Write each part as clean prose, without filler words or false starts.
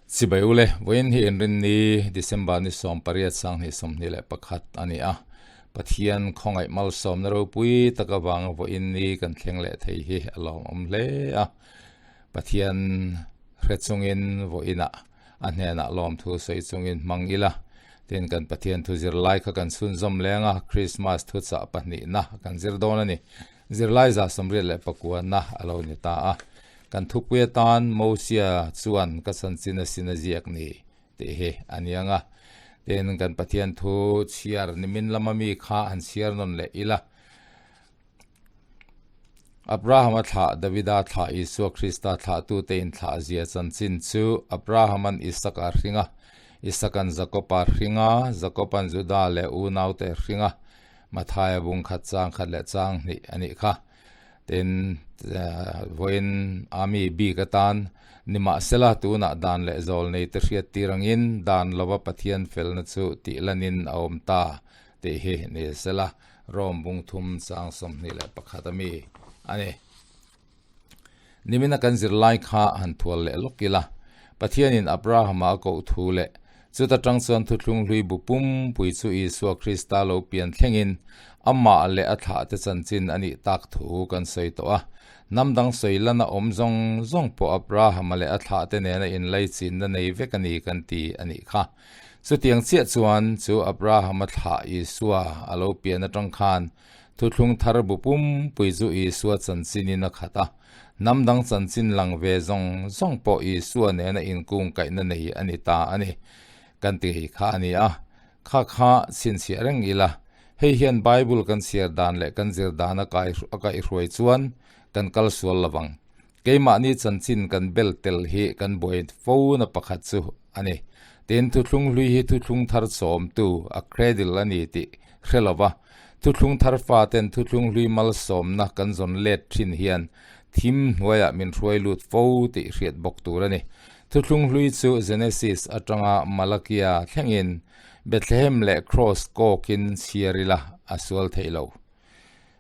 Chibai ule, vawiin hi inrinni December ni 18 2021 a ni a. Pathian khawngaih malsawmna ropui tak avanga vawiin ni kan thleng leh thei hi a lawmawm hle a. Pathian hre chungin vawiinah a hnenah lawmthu sawi chungin hmang ila. Tin, kan Pathian thu zirlai kha kan chhunzawm leng a, Krismas thuchah pahnihna kan zir dawn a ni. Zirlai 99 na a lo ni ta a. Kan thupui atan Mosia chuan ka chanchin asin a ziak ni tih hi a ni ang a. Tin, kan Pathian thu chhiar nimin lama mi kha han chhiar nawn leh ila. Abrahama thlah, Davida thlah, Isua Krista thlahtute inthlah zia chanchin chu Abrahaman Isaka a hring a, Isakan Jakoba a hring a, Jakoban Juda leh unaute a hring a, Mathaia bung khat chang khat leh chang hnih a nih kha. Tin, vawiin ami bik atan nimahsela tunah dan leh zawl nei te hriat tir angin dan lova Pathian felna chu tih lanin a awm ta tih hi ni sela Rome bung thum chang 21 ami a ni. Nimina kan zirlai kha han thual leh lawk ila, Pathianin Abrahama a koh thu leh chuta tang chuan thuthlung hlui bu pumpui chu Isua Krista lo pian thlengin amah leh a thlahte chanchin a nih tak thu kan sawi tawh a. Hnam dang sawi lana awm zawng zawng pawh Abrahama leh a thlahte nena inlaichinna nei vek a ni kan ti a nih kha. Chutiang chiah chuan chu Abrahama thlah Isua a lo pian atang khan Thuthlung thar bu pumpui chu Isua chanchinin a khat a, hnam dang chanchin lang ve zawng zawng pawh Isua nena inkungkaihna nei a ni ta a ni. Kan ti kha a ni a, kha kha chhinchhiah reng ila, hei hian Bible kan chhiar dan leh kan zir dan a kaihhruai chuan kan kal sual lo vang. Keimahni chanchin kan bel tel hi kan buai fo na pakhat chu a ni. Tin, thuthlung hlui hi thuthlung thar chawmtu, a cradle, a ni tih hre lo va, thuthlung thar faten thuthlung hlui malsawmna kan zawn let thin hian thim hnuaiah min hruai lut fo tih hriat bawk tur a ni. Thuthlung hlui chu Genesis atanga Malakia thlengin Bethlehem leh Cross kawkin chhiar ila a sual theih lo.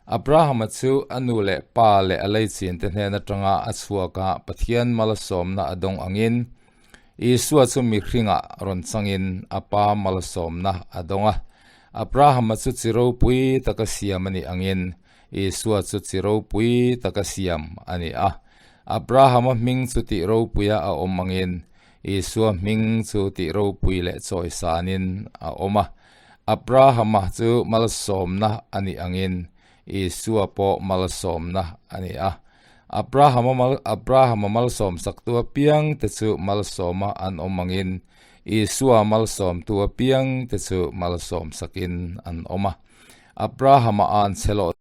Abrahama chu a nu leh pa leh a leichin te hnen atanga a chhuak a, Pathian malsawmna a dawng angin, Isua chu mihringah rawn changin a pa malsawmna a dawng a. Abrahama chu chi ropui taka siam a nih angin, Isua chu chi ropui taka siam a ni a. Abrahama hming chu tih ropuia a awm angin, Isua hming chu tih ropui leh chawisanin a awm a. Abrahama chu malsawmna a nih angin Isua pawh malsawmna a ni a. Abrahama mal Abrahama malsawmsaktu apiangte chu malsawma an awm angin Isua malsawmtu apiangte chu malsawmsakin an awm a. Abrahama an chhe lawh.